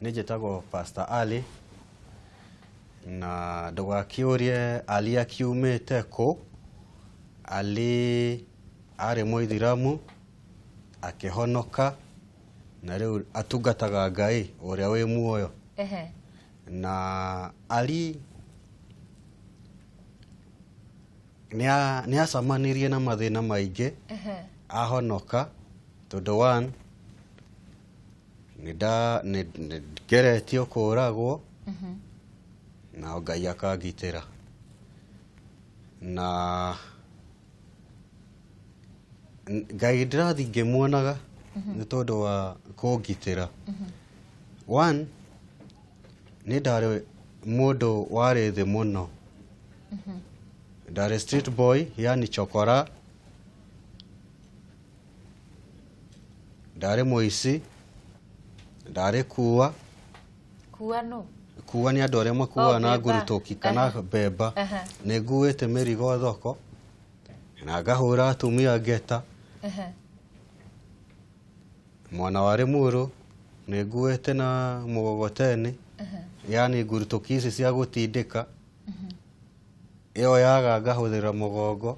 Nĩ njĩtagwo Pastor Ali na ndũgakĩũrie Ali akiumĩte kũ. Ali arĩ mũithiramu akĩhonoka na rĩu atungataga Ngai ũrĩa wĩ muoyo. Na Ali nĩ acemanirie na mathĩna maingĩ ahonoka tondũ one nĩ ngeretio kũragwo na Ngai akangitĩra na Ngai ndĩrathiĩ ngĩmuonaga nĩ tondũ wa kũngitĩra. One nĩ ndarĩ mũndũ warĩ thĩ mũno, ndarĩ street boy yani chokora, ndarĩ mũici, ndarĩ kuwa. Kuwa no? Kuwa nĩ andũ arĩa makuaga na ngurutoki kana mbemba. Nĩ nguĩte mĩrigo thoko na ngahũra atumia ngeta. Mwana wa Limuru nĩ nguĩte na mũgogoteni, yani ngurutoki ici cia gũtindĩka. Ĩyo yaga ngahũthĩra mũgongo.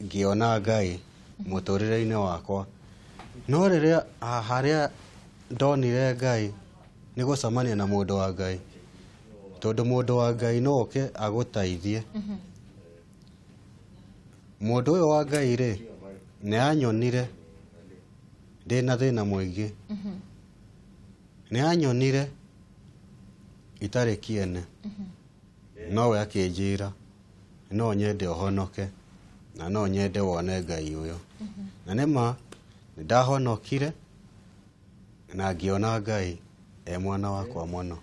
Ngĩona Ngai mũtũrĩre-inĩ wakwa. No rĩrĩa harĩa ndonire Ngai nĩ gũcemania na mũndũ wa Ngai, tondũ mũndũ wa Ngai no oke agũteithie. Mũndũ ũyũ wa Ngai rĩ nĩ anyonire ndĩna thĩna mũingĩ, nĩ anyonire itarĩ kĩene, nowe akĩnjĩra no nyende ũhonoke na no nyende wone Ngai ũyũ. Na nĩma nĩndahonokire na ngĩona Ngai e mwana wakwa mũno.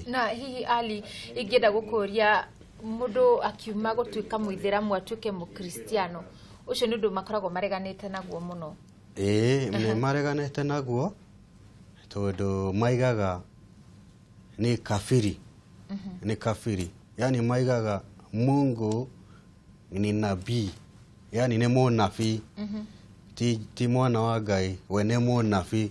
Na hihi Ali, ingĩenda gũkũria mũndũ akiuma gũtuĩka mũithĩramu atuĩke mũkristiano, ũcio nĩ ũndũ makoragwo mareganĩte naguo mũno? Ĩĩ, nĩ mareganĩte naguo tondũ maigaga nĩ kafiri. Nĩ kafiri, yani maigaga Mungu ni nabii, yani nĩ mũnabii, ti mwana wa Ngai, we nĩ mũnabii.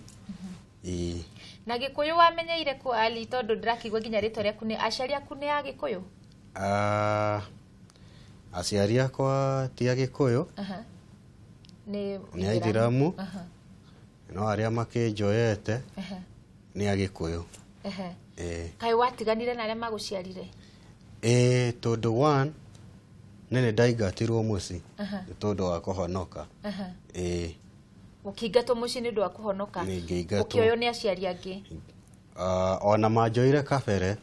Na Gĩkũyũ wamenyeire kũ Ali, tondũ ndĩrakĩigua nginya rĩtwa rĩaku nĩ aciari aku nĩ a Gĩkũyũ? Aciari akwa ti a Gĩkũyũ, nĩ nĩ aithĩramu, no arĩa makĩnjoete nĩ a Gĩkũyũ. Kaĩ watiganire na arĩa magũciarire? Ĩĩ, tondũ one nĩ ndaingatirwo mũciĩ nĩ tondũ wa kũhonoka. Ĩĩ. Ũkĩingatwo mũciĩ nĩ ũndũ wa kũhonoka? Ũkĩoywo nĩ aciari angĩ? Ona manjoire kabere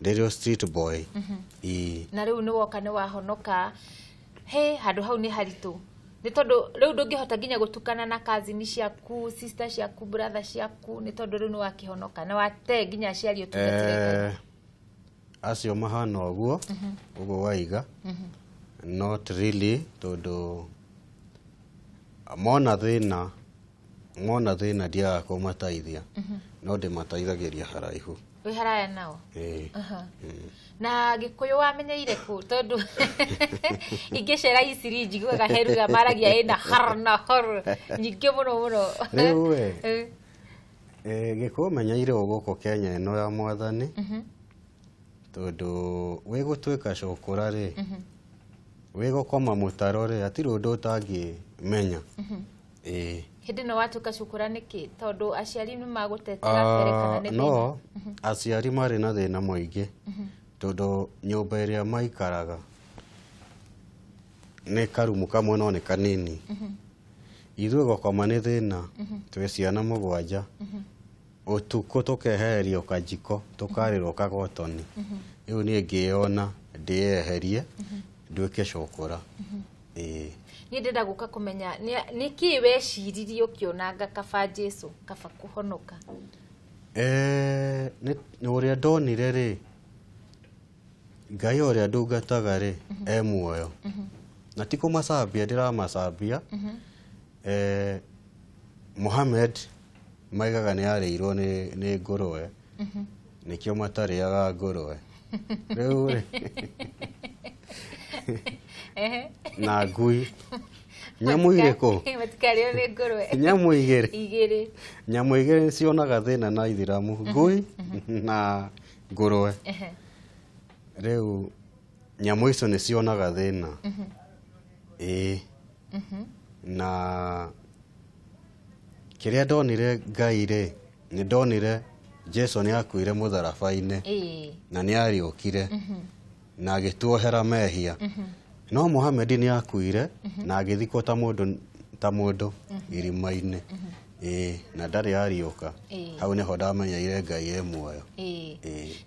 ndĩrĩ street boy. Na rĩu nĩ woka nĩ wahonoka. He handũ hau nĩ haritũ, nĩ tondũ rĩu ndũngĩhota nginya gũtukana na cousin ciaku, sister ciaku, brother ciaku, nĩ tondũ rĩu nĩ wakĩhonoka na wate nginya aciari ũtungatĩre. Acio mahana ũguo ũguo waiga, not really, tondũ mona thĩna ndiagaga kũmateithia, no ndĩmateithagĩria haraihu. Wĩ haraya nao? Na Gĩkũyũ wamenyeire kũ? Tondũ ingĩcera Iciri njiguaga he ruga maragia ĩna har na hor nyingĩ mũno mũno. Rĩu we Gĩkũyũ menyeire o gũkũ Kenya ĩno ya Mwathani, tondũ wĩ gũtuĩka cũkũra rĩ, wĩ gũkoma mũtaro rĩ, hatirĩ ũndũ ũtangĩmenya. Hĩndĩ ĩno watuĩka cũkũra nĩkĩ? Tondũ aciari nĩ magũtetera mbere kana nĩ thĩna? No, aciari marĩ na thĩna mũingĩ tondũ nyũmba ĩrĩa maikaraga nĩ karumu kamwe no nĩ kanini. Ithuĩ gũkoma nĩ thĩna, twĩ ciana mũgwanja, ũtukũ tũkehererio kajiko tũkarĩrwo kagotoni. Rĩu niĩ ngĩyona ndĩyeherie nduĩke cũkũra. Niĩ ndĩrenda gũka kũmenya nĩkĩ weciririe ũkĩonanga kaba Jesu, kaba kũhonoka? Nĩ ũrĩa ndonire rĩ, Ngai ũrĩa ndungataga rĩ e muoyo, na ti kũmacambia ndĩramacambia. Mohammed maigaga nĩ arĩirwo nĩ ngũrwe, nĩkĩo matarĩaga ngũrwe. Rĩu rĩ na ngui. Nyamũ irĩkũ? Matikarĩo nĩ ngũrwe. Nyamũ igĩrĩ. Igĩrĩ. Nyamũ igĩrĩ cionaga thĩna na ithiramu, ngui na ngũrwe. Rĩu nyamũ icio nĩ cionaga thĩna. Ĩĩ. Na kĩrĩa ndonire Ngai rĩ, nĩ ndonire Jesu nĩ akuire mũtharaba-inĩ na nĩ ariũkire na agĩtuohera mehia. No Muhammad nĩ akuire na agĩthikwo ta mũndũ irima-inĩ. Ĩĩ, na ndarĩ ariũka. Hau nĩho ndamenyeire Ngai e muoyo.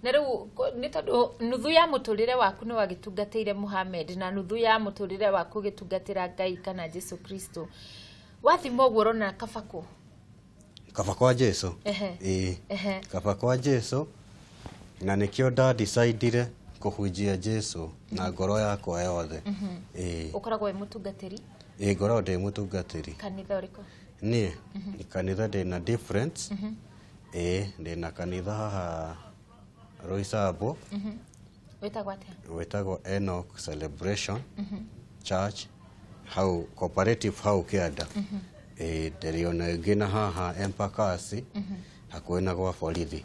Na rĩu nĩ tondũ nuthu ya mũtũrĩre waku nĩ wagĩtungatĩire Muhammad na nuthu ya mũtũrĩre waku ũgĩtungatĩra Ngai kana Jesu Kristo. Wathima ũguo ũrona kaba kũ? Kaba kwa Jesu. Ĩĩ. Kaba kwa Jesu, na nĩkĩo nda-decidire kũhunjia Jesu na ngoro yakwa yothe. Ĩĩ. Ũkoragwo wĩ mũtungatĩri? Ĩĩ, ngoragwo ndĩ mũtungatĩri. Kanitha ũrĩkũ? Niĩ kanitha ndĩna difference. Ĩĩ, ndĩna kanitha haha Roysambu. Wĩtagwo atĩa? Wĩtagwo Enoch Celebration Church, hau cooperative hau Kĩanda. Ĩĩ, ndĩrĩ ona ĩngĩ na haha Embakasi hakuhĩ na gwa borithi.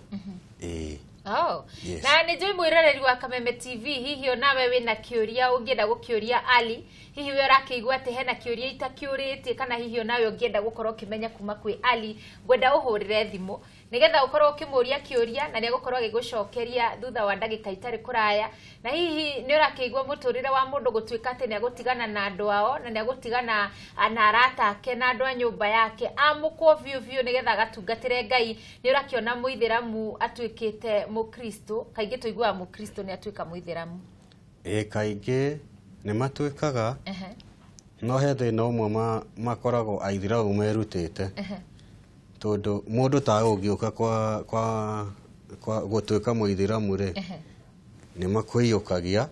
Ĩĩ. Oh. Yes. Na nĩ njũĩ mwĩroreri wa Kameme TV, hihi onawe wĩna kĩũria ũngĩenda gũkĩũria Ali, hihi we ũrakĩigua atĩ hena kĩũria itakĩũrĩtie, kana hihi onawe ũngĩenda gũkorwo ũkĩmenya kuma kwĩ Ali, ngwenda ũhũrĩre thimũ nĩgetha ũkorwo ũkĩmũria kĩũria na nĩegũkorwo agĩgũcokeria thutha wa ndagĩka itarĩ kũraya. Na hihi nĩ ũrakĩigua mũtũrĩre wa mũndũ gũtuĩka atĩ nĩegũtigana na andũ ao na nĩegũtigana na arata ake na andũ a nyũmba yake, amũkwo biũ biũ nĩgetha agatungatĩre Ngai. Nĩ ũrakĩona mũithĩramu atuĩkĩte mũkristo, kaingĩ tũiguaga mũkristo nĩ atuĩka mũithĩramu. Ĩĩ, kaingĩ nĩ matuĩkaga, no he thĩna ũmwe makoragwo aithĩramu merutĩte. Tondũ mũndũ ta ũngĩũka kwa gũtuĩka mũithĩramu rĩ, nĩ makũiyũkagia,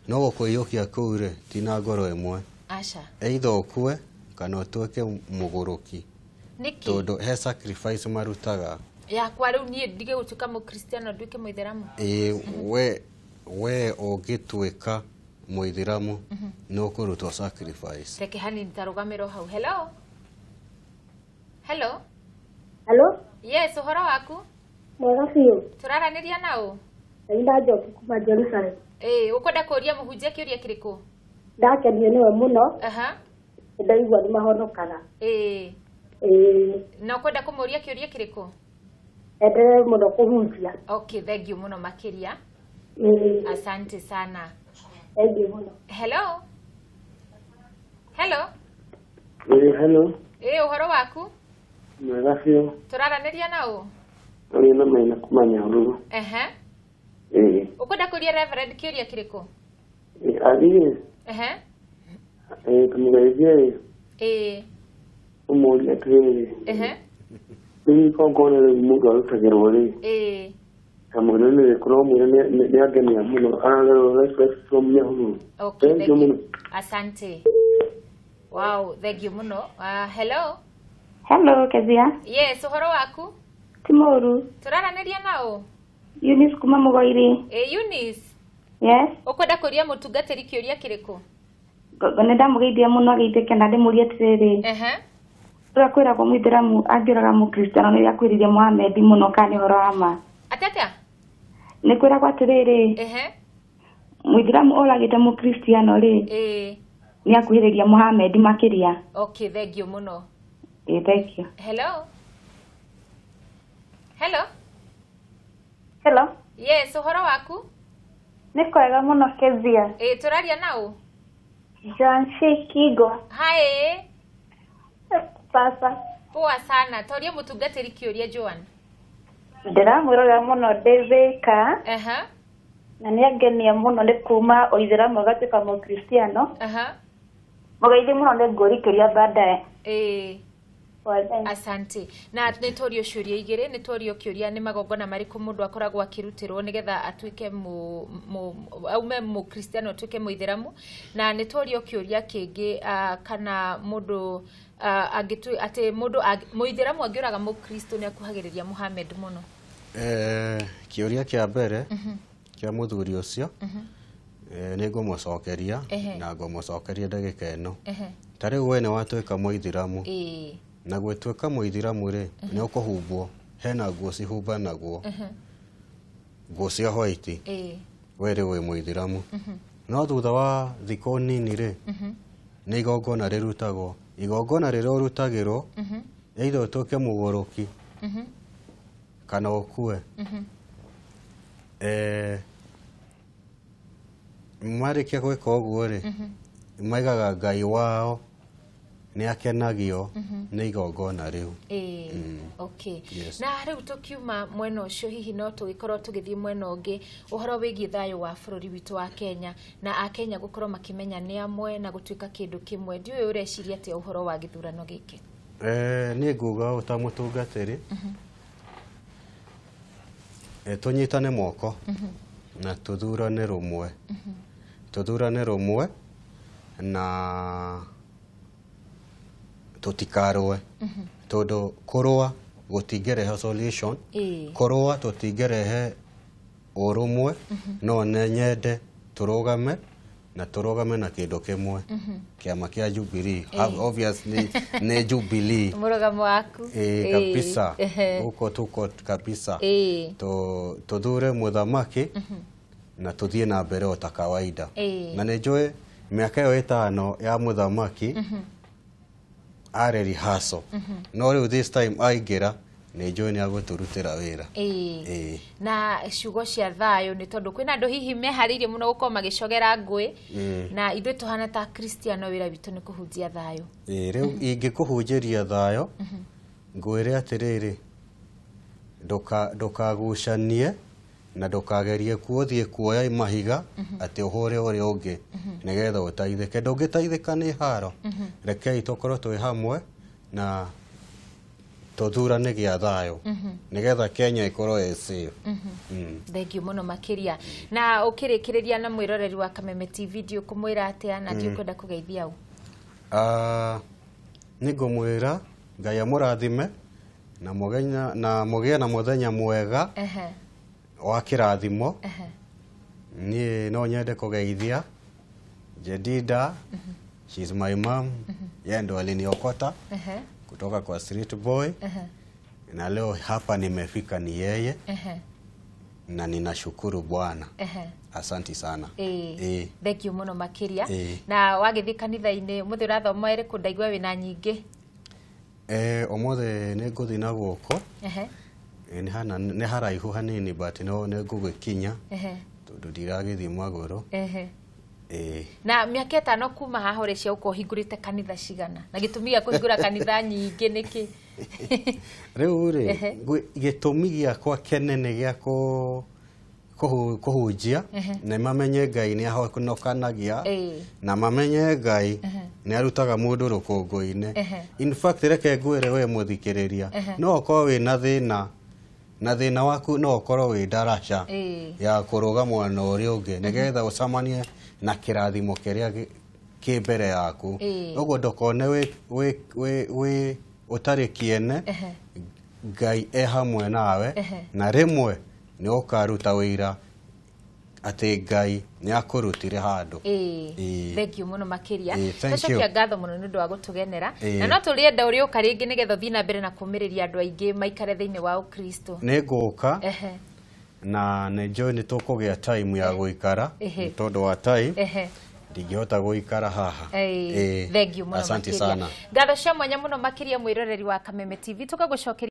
no gũkũiyũkia kũu rĩ, ti na ngoro ĩmwe. Aca. Either ũkue kana ũtuĩke mũgũrũki. Nĩkĩ? Tondũ he sacrifice marutaga. Yakwa rĩu niĩ ndige gũtuĩka mũkristiano nduĩke mũithĩramu? Ĩĩ, we ũngĩtuĩka mũithĩramu nĩ ũkũrutwo sacrifice. Reke hanini ta rũgamĩro hau. Hello? Hello? Hello? Yes, ũhoro waku? Mwega biũ. Tũraranĩria na ũ? Nĩ Njoki kuma Jerusalem. Ĩĩ, ũkwenda kũũria mũhunjia kĩũria kĩrĩkũ? Ndakenio nĩwe mũno. Ndaigua nĩ mahonokaga. Ĩĩ. Ĩĩ. Na ũkwenda kũmũũria kĩũria kĩrĩkũ? Endelee mũno kũhunjia. Okay, thank you mũno makĩria. Ĩĩ. Asante sana. Thank you mũno. Hello? Hello? Ĩĩ, hello. Ĩĩ, ũhoro waku? Mwega biũ. Tũraranĩria na ũ? Tũrĩ na Maina kuma Nyahururu. Ĩĩ. Ũkwenda kũũria Reverend kĩũria kĩrĩkũ? Ĩĩ, athiĩ. Ĩĩ, tũmũgeithie ĩ. Ĩĩ. Ũmũũrie atĩrĩrĩ. Rĩu igongona rĩu mũndũ arutagĩrwo rĩ. Ĩĩ. Kamũira nĩ rĩkũ, no mwĩre nĩ angenia mũno. Ararerwo Express from Nyahururu. Okay, Thank you thank you. mũno. Asante. Wow, thank you mũno. Hello? Hello, Kezia. Yes, ũhoro waku? Ti mũũru. Tũraranĩria na ũ? Eunice kuma Mũgoiri. Ĩĩ, Eunice. Yes. Ũkwenda kũũria mũtungatĩri kĩũria kĩrĩkũ? Nĩ ndamũgeithia mũno ageithĩke na ndĩmũrie atĩrĩrĩ. Ũrĩa kwĩragwo mũithĩramu angĩũraga mũkristiano nĩ akwĩrĩria Muhammad mũno kana nĩ ũhoro wa ma? Atĩa atĩa? Nĩ kwĩragwo atĩrĩrĩ. Mũithĩramu ũragĩte mũkristiano rĩ. Ĩĩ. Nĩ akuhĩrĩria Muhammad makĩria. Okay, thank you mũno. Ĩĩ, thank you. Hello? Hello? Hello? Yes, ũhoro waku? Nĩ kwega mũno Kezia. Ĩĩ, tũraria na ũ? Joancy Kigo. Hi. Sasa. Poa sana. Toria mũtungatĩri kĩũria Joan. Ndĩramwĩrorera mũno ndĩ Thika. Na nĩ angenia mũno nĩ kuma ũithĩramu agatuĩka mũkristiano. Mũgeithie mũno nĩ ngũrikĩria baadaye. Ĩĩ. Asante. Na nĩ tworio ciũria igĩrĩ, nĩ tworio kĩũria nĩ magongona marĩkũ mũndũ akoragwo akĩrutĩrwo nĩgetha atuĩke aume mũkristiano atuĩke mũithĩramu, na nĩ tworio kĩũria kĩngĩ kana mũndũ atĩ mũndũ mũithĩramu angĩũraga mũkristo nĩ akuhagĩrĩria Muhammad mũno. Kĩũria kĩa mbere kĩa mũthuri ũcio Nĩ ngũmũcokeria na ngũmũcokeria ndagĩka ĩno. Ta rĩu we nĩ watuĩka mũithiramu. Na gwĩtuĩka mũithiramu rĩ, nĩ ũkũhumbwo, hena nguo cihumbanagwo, nguo cia white. We rĩu wĩ mũithiramu. No thutha wa thikũ nini rĩ, nĩ igongona rĩrutagwo. Igongona rĩrĩa ũrutagĩrwo, either ũtuĩke mũgũrũki kana ũkue. Marĩkia gwĩka ũguo rĩ, maigaga Ngai wao nĩ akenagio nĩ igongona rĩu. Okay. Yes. Na rĩu tũkiuma mwena ũcio hihi no tũgĩkorwo tũgĩthiĩ mwena ũngĩ ũhoro wĩgiĩ thayũ wa bũrũri witũ wa Kenya na akenya gũkorwo makĩmenya nĩ amwe na gũtuĩka kĩndũ kĩmwe. Ndiũĩ ũreciria atĩa ũhoro wa gĩthurano gĩkĩ? Niĩ nguga ũũ ta mũtungatĩri, tũnyitane moko na tũthurane rũmwe. Tũthurane rũmwe na tũtikarũe, tondũ kũrũa gũtingĩrehe solution, kũrũa tũtingĩrehe ũrũmwe, no nĩ nyende tũrũgame na tũrũgame na kĩndũ kĩmwe, kĩama kĩa Jubilee. Obviously nĩ Jubilee mũrũgamo waku. Kabisa, huko tuko kabisa. Tũthure mũthamaki na tũthiĩ na mbere o ta kawaida. Na nĩ njũĩ mĩaka ĩyo 5 ya mũthamaki arĩ rehearsal. No rĩu this time aingĩra nĩ njũĩ nĩ agũtũrutĩra wĩra. Na ciugo cia thayũ nĩ tondũ kwĩna andũ hihi meharĩirie mũno gũkorwo magĩcogera ngũĩ, na ithuĩ tũhana ta Kristiano wĩra witũ nĩ kũhunjia thayũ. Rĩu ingĩkũhunjĩria thayũ ngwĩre atĩrĩrĩ, ndũkagucanie na ndũkagerie kuothiĩ kuoya mahiga atĩ ũhũre ũrĩa ũngĩ nĩgetha ũteithĩke. Ndũngĩteithĩka nĩ haro. Rekei tũkorwo twĩ hamwe na tũthurane gĩa thayũ nĩgetha Kenya ĩkorwo ĩ safe. Thank you mũno makĩria. Na ũkĩrĩkĩrĩria na mwĩroreri wa Kameme TV ndiũ kũmwĩra atĩa na ndiũ kwenda kũgeithia ũ? Nĩ ngũmwĩra Ngai amũrathime na mũgĩe na mũthenya mwega wa kĩrathimo. Niĩ no nyende kũgeithia Jedida, she's my mom, yeye ndo aliniokota kutoka kwa street boy. Na leo hapa nimefika ni yeye. Na ninashukuru Bwana. Asanti sana. Thank you mũno makĩria. Na wagĩthiĩ kanitha-inĩ mũthĩ ũrathoma ĩrĩkũ? Ndaigua wĩna nyingĩ. Ũmũthĩ nĩ ngũthiĩ na guoko. Nĩ haraihu hanini but no nĩ ngũgĩkinya tondũ ndiragĩthiĩ magũrũ. Na mĩaka 5 kuma haha ũreciria gũkorwo ũhingũrĩte kanitha cigana? Na gĩtũmi gĩa kũhingũra kanitha nyingĩ nĩkĩ? Rĩu rĩ, gĩtũmi gĩakwa kĩnene gĩa kũhunjia nĩ mamenye Ngai nĩ ahonokanagia na mamenye Ngai nĩ arutaga mũndũ rũkũngũ-inĩ. In fact reke ngwĩre we mũthikĩrĩria, no ũkorwo wĩna thĩna na thĩna waku no ũkorwo wĩ ndaraca ya kũrũga mwena ũrĩa ũngĩ nĩgetha ũcemanie na kĩrathimo kĩrĩa kĩ mbere yaku. Ũguo ndũkone wĩ ũtarĩ kĩene, Ngai e hamwe nawe na rĩmwe nĩ ũkaruta wĩra atĩ Ngai nĩ akũrutire handũ. Thank you mũno makĩria. Tũcokia ngatho mũno nĩ ũndũ wa gũtũgenera. Na no tũrĩenda ũrĩũka rĩngĩ nĩgetha ũthiĩ na mbere na kũmĩrĩria andũ aingĩ maikare thĩinĩ wa Ũkristo. Nĩ ngũka na nĩ njũĩ nĩ tũkũgĩa time ya gũikara tondũ wa time ndingĩhota gũikara haha. Thank you mũno Asante makĩria. sana. Ngatho cia mwanya mũno makĩria mwĩroreri wa Kameme TV. Tũkagũcokeria